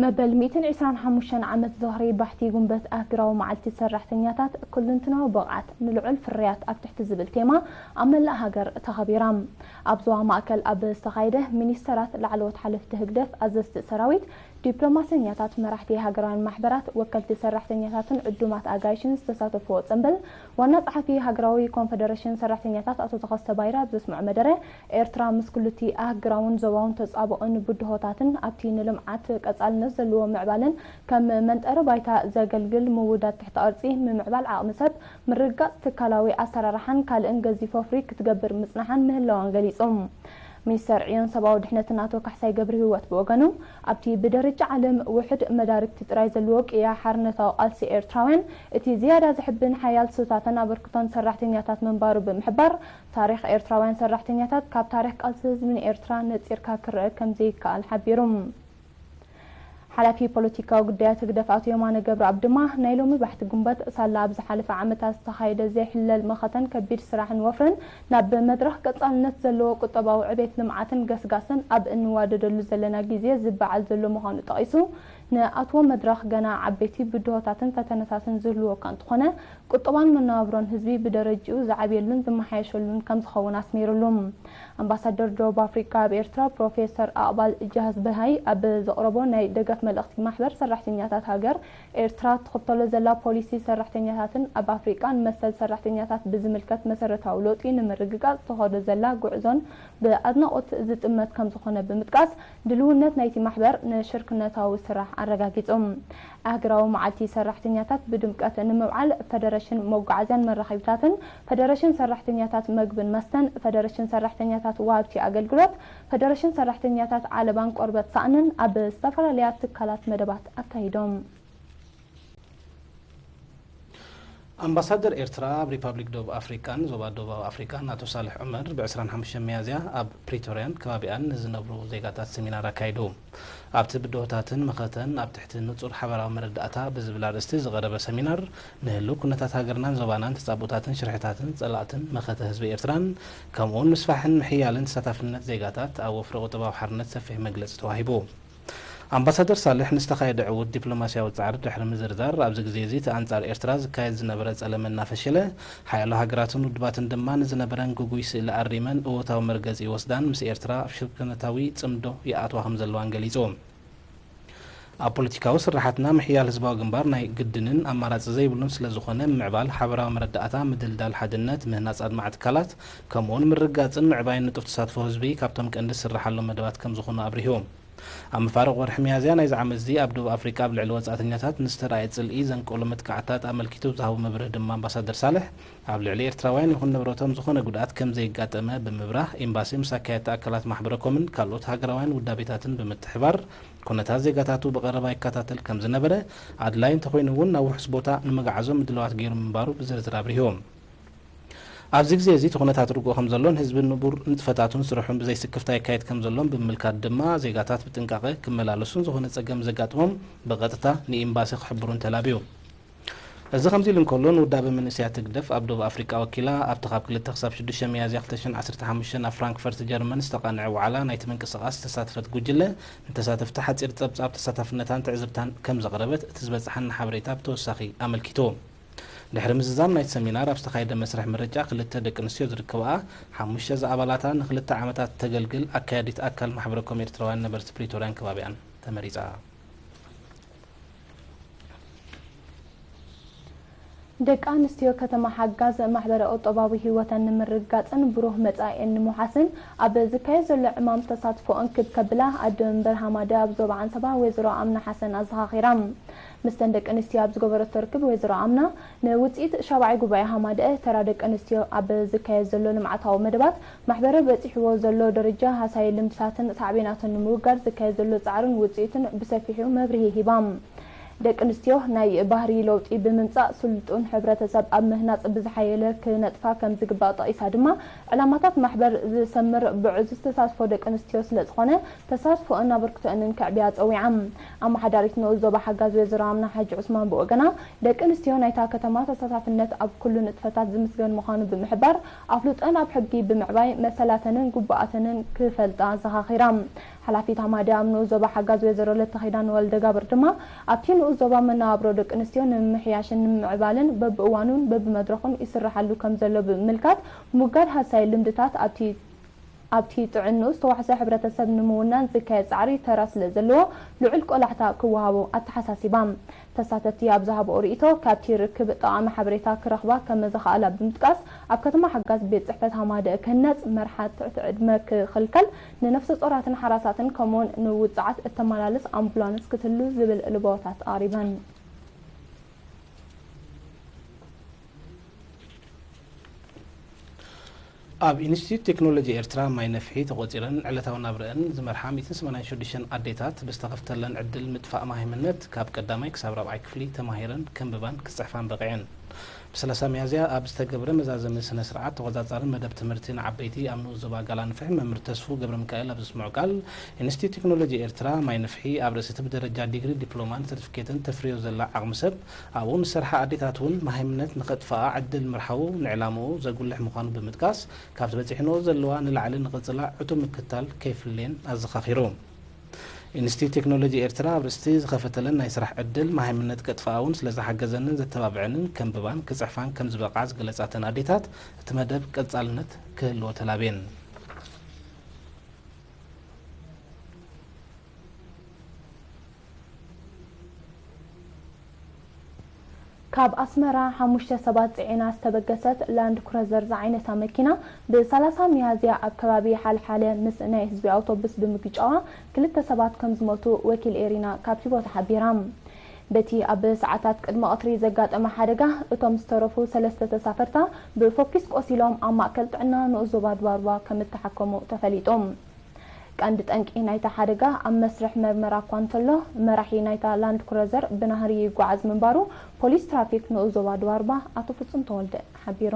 መበል ሚእትን ዕስራን ሓሙሽተን ዓመት ዝኽሪ ባሕቲ ጉንበት ኣህግራዊ መዓልቲ ሰራሕተኛታት፣ ኩልንትናዊ ብቕዓት ንልዑል ፍርያት ኣብ ትሕቲ ዝብል ቴማ ኣብ መላእ ሃገር ተኸቢራ። ኣብ ዞባ ማእከል ኣብ ዝተኻየደ፣ ሚኒስተራት፣ ላዕለዎት ሓለፍቲ ህግደፍ፣ ኣዘዝቲ ሰራዊት፣ ዲፕሎማሰኛታት፣ መራሕቲ ሃገራውያን ማሕበራት፣ ወከልቲ ሰራሕተኛታትን ዕዱማት ኣጋይሽን ዝተሳተፍዎ ጽምብል፣ ዋና ጸሓፊ ሃገራዊ ኮንፈደረሽን ሰራሕተኛታት ኣቶ ተኸስተ ባይረ ኣብ ዘስምዖ መደረ፣ ኤርትራ ምስ ኩሉቲ ኣህግራውን ዞባውን ተጻብኦን ብድሆታትን ኣብቲ ንልምዓት ቀጻልነት ዘለዎ ምዕባለን ከም መንጠሪ ባይታ ዘገልግል ምውዳድ ትሕተ ቅርጺ፣ ምምዕባል ዓቕሚ ሰብ፣ ምርግጋጽ ትካላዊ ኣሰራርሓን ካልእን ገዚፍ ወፍሪ ክትገብር ምጽናሓን ምህላዋን ገሊጹ። ሚኒስተር ዕዮን ሰብኣዊ ድሕነትን ኣቶ ካሕሳይ ገብረሂወት ብወገኑ፣ ኣብቲ ብደረጃ ዓለም ውሑድ መዳርግቲ ጥራይ ዘለዎ ቅያ ሓርነታዊ ቃልሲ ኤርትራውያን፣ እቲ ዝያዳ ዘሕብን ሓያል ስታተን ኣበርክቶን ሰራሕተኛታት ምንባሩ ብምሕባር፣ ታሪኽ ኤርትራውያን ሰራሕተኛታት ካብ ታሪኽ ቃልሲ ህዝቢ ንኤርትራ ነጺርካ ክረአ ከም ዘይከኣል ሓቢሩ። ሓላፊ ፖለቲካዊ ጉዳያት ህግደፍ ኣቶ የማነ ገብረኣብ ድማ፣ ናይ ሎሚ ባሕቲ ጉንበት፣ ሳላ ኣብ ዝሓለፈ ዓመታት ዝተኻየደ ዘይሕለል መኸተን ከቢድ ስራሕን ወፍርን፣ ናብ መድረኽ ቀጻልነት ዘለዎ ቁጠባዊ ዕቤት፣ ልምዓትን ገስጋስን ኣብ እንዋደደሉ ዘለና ግዜ ዝበዓል ዘሎ ምዃኑ ጠቒሱ፣ ንኣትዎ መድረኽ ገና ዓበይቲ ብድሆታትን ፈተነታትን ዝህልዎ እኳ እንተኾነ፣ ቁጠባን መነባብሮን ህዝቢ ብደረጅኡ ዝዓብየሉን ዝመሓየሸሉን ከም ዝኸውን ኣስሚሩሉ። ኣምባሳደር ደቡብ ኣፍሪቃ ኣብ ኤርትራ ፕሮፌሰር ኣቕባል ጃሃዝበሃይ ኣብ ዘቕረቦ ናይ ደገፍ መልእኽቲ፣ ማሕበር ሰራሕተኛታት ሃገር ኤርትራ ትኽተሎ ዘላ ፖሊሲ ሰራሕተኛታትን ኣብ ኣፍሪቃ ንመሰል ሰራሕተኛታት ብዝምልከት መሰረታዊ ለውጢ ንምርግጋጽ ትኸዶ ዘላ ጉዕዞን ብኣድናቖት ዝጥመት ከም ዝኾነ ብምጥቃስ፣ ድልውነት ናይቲ ማሕበር ንሽርክነታዊ ስራሕ ኣረጋጊጹ። ኣህግራዊ መዓልቲ ሰራሕተኛታት ብድምቀት ንምብዓል፣ ፈደረሽን መጓዓዝያን መራኸቢታትን፣ ፈደረሽን ሰራሕተኛታት መግብን መስተን፣ ፈደረሽን ሰራሕተኛታት ወሃብቲ ኣገልግሎት፣ ፈደረሽን ሰራሕተኛታት ዓለባን ቆርበት ሳእንን ኣብ ዝተፈላለያ ትካላት መደባት ኣካይዶም። ኣምባሳደር ኤርትራ ኣብ ሪፓብሊክ ደቡብ ኣፍሪቃን ዞባ ደቡባዊ ኣፍሪቃን ኣቶ ሳልሕ ዑመር፣ ብ ዕስራን ሓሙሽተን ሚያዝያ ኣብ ፕሪቶርያን ከባቢኣን ንዝነብሩ ዜጋታት ሰሚናር ኣካይዱ። ኣብቲ ብድሆታትን መኸተን ኣብ ትሕቲ ንጹር ሓበራዊ መረዳእታ ብዝብል ኣርእስቲ ዝቐረበ ሰሚናር፣ ንህልው ኩነታት ሃገርናን ዞባናን፣ ተጻብኦታትን ሽርሕታትን ጸላእትን መኸተ ህዝቢ ኤርትራን፣ ከምኡውን ምስፋሕን ምሕያልን ተሳታፍነት ዜጋታት ኣብ ወፍሪ ቁጠባዊ ሓርነት ሰፊሕ መግለጺ ተዋሂቡ። ኣምባሳደር ሳልሕ ንዝተኻየደ ዕዉት ዲፕሎማስያዊ ጻዕሪ ድሕሪ ምዝርዛር፣ ኣብዚ ግዜ እዚ እቲ ኣንጻር ኤርትራ ዝካየድ ዝነበረ ጸለመ እናፈሸለ፣ ሓያሎ ሃገራትን ውድባትን ድማ ንዝነበረን ግጉይ ስእሊ ኣሪመን እወታዊ መርገጺ ይወስዳን ምስ ኤርትራ ኣብ ሽርክነታዊ ጽምዶ ይኣትዋ ከም ዘለዋን ገሊጹ። ኣብ ፖለቲካዊ ስርሓትና ምሕያል ህዝባዊ ግንባር ናይ ግድንን ኣማራጺ ዘይብሉን ስለ ዝኾነ፣ ምምዕባል ሓበራዊ መረዳእታ፣ ምድልዳል ሓድነት፣ ምህናጽ ኣድማዒ ትካላት፣ ከምኡውን ምርግጋጽን ምዕባይን ንጡፍ ተሳትፎ ህዝቢ ካብቶም ቀንዲ ዝስርሓሎም መደባት ከም ዝኾኑ ኣብሪሁ። ኣብ መፋርቕ ወርሒ ሚያዝያ ናይዚ ዓመት እዚ ኣብ ደቡብ ኣፍሪቃ ኣብ ልዕሊ ወጻእተኛታት ንዝተራእየ ጽልኢ ዘንቀሉ መጥቃዕትታት ኣመልኪቱ ብዝሃቦ መብርሂ ድማ ኣምባሳደር ሳልሕ፣ ኣብ ልዕሊ ኤርትራውያን ይኹን ንብረቶም ዝኾነ ጉድኣት ከም ዘየጋጠመ ብምብራህ፣ ኤምባሲ ምስ ኣካየድቲ ኣካላት ማሕበረ ኮምን ካልኦት ሃገራውያን ውዳቤታትን ብምትሕባር፣ ኩነታት ዜጋታቱ ብቐረባ ይከታተል ከም ዝነበረ፣ ኣድላይ እንተኾይኑ እውን ናብ ውሑስ ቦታ ንምግዓዞም ምድላዋት ገይሩ ምንባሩ ብዝርዝር ኣብሪሁ። ኣብዚ ግዜ እዚ እቲ ኩነታት ርጉእ ከም ዘሎን ህዝቢ ንቡር ንጥፈታቱን ስርሑን ብዘይስክፍታ የካይድ ከም ዘሎን ብምምልካት ድማ፣ ዜጋታት ብጥንቃቐ ክመላለሱን ዝኾነ ጸገም ዘጋጥሞም ብቐጥታ ንኤምባሲ ክሕብሩን ተላብዩ። እዚ ከምዚ ኢሉ እንከሎ፣ ንውዳበ መንእሰያት ህግደፍ ኣብ ደቡብ ኣፍሪቃ ወኪላ፣ ኣብቲ ካብ ክልተ ክሳብ ሽዱሽተ ሚያዝያ ክልተ ሽሕን ዓሰርተ ሓሙሽተን ኣብ ፍራንክፈርት ጀርመን ዝተቓንዐ ዋዕላ ናይቲ ምንቅስቓስ ዝተሳተፈት ጉጅለ፣ ንተሳተፍቲ ሓጺር ጸብጻብ ተሳታፍነታን ትዕዝብታን ከም ዘቕረበት እቲ ዝበጽሓና ሓበሬታ ብተወሳኺ ኣመልኪቱ። ድሕሪ ምዝዛም ናይቲ ሰሚናር፣ ኣብ ዝተኻየደ መስርሕ ምርጫ ክልተ ደቂ ኣንስትዮ ዝርከብኣ፣ ሓሙሽተ ዝኣባላታ ንክልተ ዓመታት ተገልግል ኣካያዲት ኣካል ማሕበረ ኮም ኤርትራውያን ነበርቲ ፕሪቶርያን ከባቢኣን ተመሪጻ። ደቂ ኣንስትዮ ከተማ ሓጋዝ ማሕበረ ቁጠባዊ ህይወተን ንምርግጋጽን ብሩህ መጻኢኤን ንምውሓስን ኣብ ዝካየድ ዘሎ ዕማም ተሳትፎ እንክብ ከብላ ኣደ መንበር ሃማደ ኣብ ዞባ ዓንሰባ ወይዘሮ ኣምና ሓሰን ኣዘኻኺራ። ምስተን ደቂ ኣንስትዮ ኣብ ዝገበረቶ ርክብ ወይዘሮ ኣምና ንውጽኢት ሻብዓይ ጉባኤ ሃማደ ተራ ደቂ ኣንስትዮ ኣብ ዝካየድ ዘሎ ልምዓታዊ መደባት ማሕበረ በጺሕዎ ዘሎ ደረጃ ሃሳዪ ልምድታትን ሳዕቤናቱን ንምውጋድ ዝካየድ ዘሎ ጻዕርን ውጽኢቱን ብሰፊሑ መብርሂ ሂባ። ደቂ ኣንስትዮ ናይ ባህሪ ለውጢ ብምምጻእ ስልጡን ሕብረተሰብ ኣብ ምህናጽ ብዝሓየለ ክነጥፋ ከም ዝግባእ ጠቒሳ ድማ፣ ዕላማታት ማሕበር ዝሰምር ብዕዙዝ ተሳትፎ ደቂ ኣንስትዮ ስለ ዝኾነ፣ ተሳትፎኣን ኣበርክቶኣንን ከዕብያ ጸዊዓ። ኣመሓዳሪት ንኡስ ዞባ ሓጋዝ ወይዘሮ ኣምና ሓጂ ዑስማን ብወገና፣ ደቂ ኣንስትዮ ናይታ ከተማ ተሳታፍነት ኣብ ኩሉ ንጥፈታት ዝምስገን ምዃኑ ብምሕባር፣ ኣፍልጦን ኣብ ሕጊ ብምዕባይ መሰላተንን ግቡኣተንን ክፈልጣ ኣዘኻኺራ። ሓላፊት ሃማደ ኣብ ንኡስ ዞባ ሓጋዝ ወይዘሮ ለተኺዳን ወልደጋብር ድማ፣ ኣብቲ ንኡስ ዞባ መነባብሮ ደቂ ኣንስትዮ ንምምሕያሽን ንምምዕባልን በብእዋኑን በብመድረኹን ይስርሓሉ ከም ዘሎ ብምምልካት፣ ምውጋድ ሃሳይ ልምድታት ኣብቲ ኣብቲ ጥዑይ ንኡስ ተዋሕሶ ሕብረተሰብ ንምውናን ዝካየድ ጻዕሪ ተራ ስለ ዘለዎ፣ ልዑል ቆላሕታ ክወሃቦ ኣተሓሳሲባ። ተሳተፍቲ ኣብ ዝሃብኦ ርእይቶ፣ ካብቲ ርክብ ጠቓሚ ሓበሬታ ክረኽባ ከም ዝኸኣላ ብምጥቃስ፣ ኣብ ከተማ ሓጋዝ ቤት ጽሕፈት ሃማደ ክህነጽ፣ መርሓ ትሕቲ ዕድመ ክኽልከል፣ ንነፍሰ ጾራትን ሓራሳትን ከምኡውን ንውጽዓት እተመላልስ ኣምቡላንስ ክትህሉ ዝብል ልበወታት ኣቕሪበን። ኣብ ኢንስቲትዩት ቴክኖሎጂ ኤርትራ ማይ ነፍሒ ተቖጺረን ዕለታዊ ናብረአን ዝመርሓ ሚእትን ሰማንያን ሽዱሽተን ኣዴታት ብዝተኸፍተለን ዕድል ምጥፋእ ማህይምነት ካብ ቀዳማይ ክሳብ ራብዓይ ክፍሊ ተማሂረን ከንብባን ክጽሕፋን በቒዐን። ብ ሰላሳ ሚያዝያ ኣብ ዝተገብረ መዛዘሚ ስነ ስርዓት ተቖጻጻሪ መደብ ትምህርቲ ንዓበይቲ ኣብ ንኡስ ዞባ ጋላንፍሕ መምህር ተስፉ ገብረ ሚካኤል ኣብ ዘስምዖ ቃል፣ ኢንስቲትዩት ቴክኖሎጂ ኤርትራ ማይ ነፍሒ ኣብ ርእሲ እቲ ብደረጃ ዲግሪ፣ ዲፕሎማን ሰርቲፊኬትን ተፍርዮ ዘላ ዓቕሚ ሰብ ኣብኡ ንሰርሓ ኣዴታት እውን መሃይምነት ንኸጥፍኣ ዕድል ምርሓዉ ንዕላምኡ ዘጉልሕ ምዃኑ ብምጥቃስ፣ ካብቲ በጺሕንኦ ዘለዋ ንላዕሊ ንቕጽላ ዕቱብ ምክትታል ከይፍለየን ኣዘኻኺሩ። ኢንስቲትዩት ቴክኖሎጂ ኤርትራ ኣብ ርእሲ ዝኸፈተለን ናይ ስራሕ ዕድል መሃይምነት ከጥፍኣ እውን ስለ ዝሓገዘንን ዘተባብዐንን ከንብባን ክጽሕፋን ከም ዝበቕዓ ዝገለጻ እተን ኣዴታት፣ እቲ መደብ ቀጻልነት ክህልዎ ተላብየን። ካብ ኣስመራ ሓሙሽተ ሰባት ጽዒና ዝተበገሰት ላንድ ክሩዘር ዝዓይነታ መኪና ብ ሰላሳ ሚያዝያ ኣብ ከባቢ ሓልሓለ ምስ ናይ ህዝቢ ኣውቶቡስ ብምግጫዋ ክልተ ሰባት ከም ዝሞቱ ወኪል ኤሪና ካብቲ ቦታ ሓቢራ። በቲ ኣብ ሰዓታት ቅድሚ ቀትሪ ዘጋጠመ ሓደጋ እቶም ዝተረፉ ሰለስተ ተሳፈርታ ብፎኪስ ቆሲሎም ኣብ ማእከል ጥዕና ንኡስ ዞባ ድባርባ ከም እተሓከሙ ተፈሊጡ። ቀንዲ ጠንቂ ናይታ ሓደጋ ኣብ መስርሕ መርመራ እኳ እንተሎ፣ መራሒ ናይታ ላንድ ክሩዘር ብናህሪ ይጓዓዝ ምንባሩ ፖሊስ ትራፊክ ንኡስ ዞባ ድባርባ ኣቶ ፍጹም ተወልደ ሓቢሩ።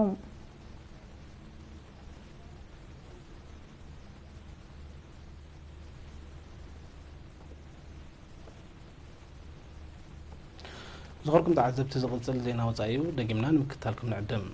ዝኸርኩም ተዓዘብቲ፣ ዝቕጽል ዜና ወጻኢ እዩ፣ ደጊምና ንምክትታልኩም ንዕድም።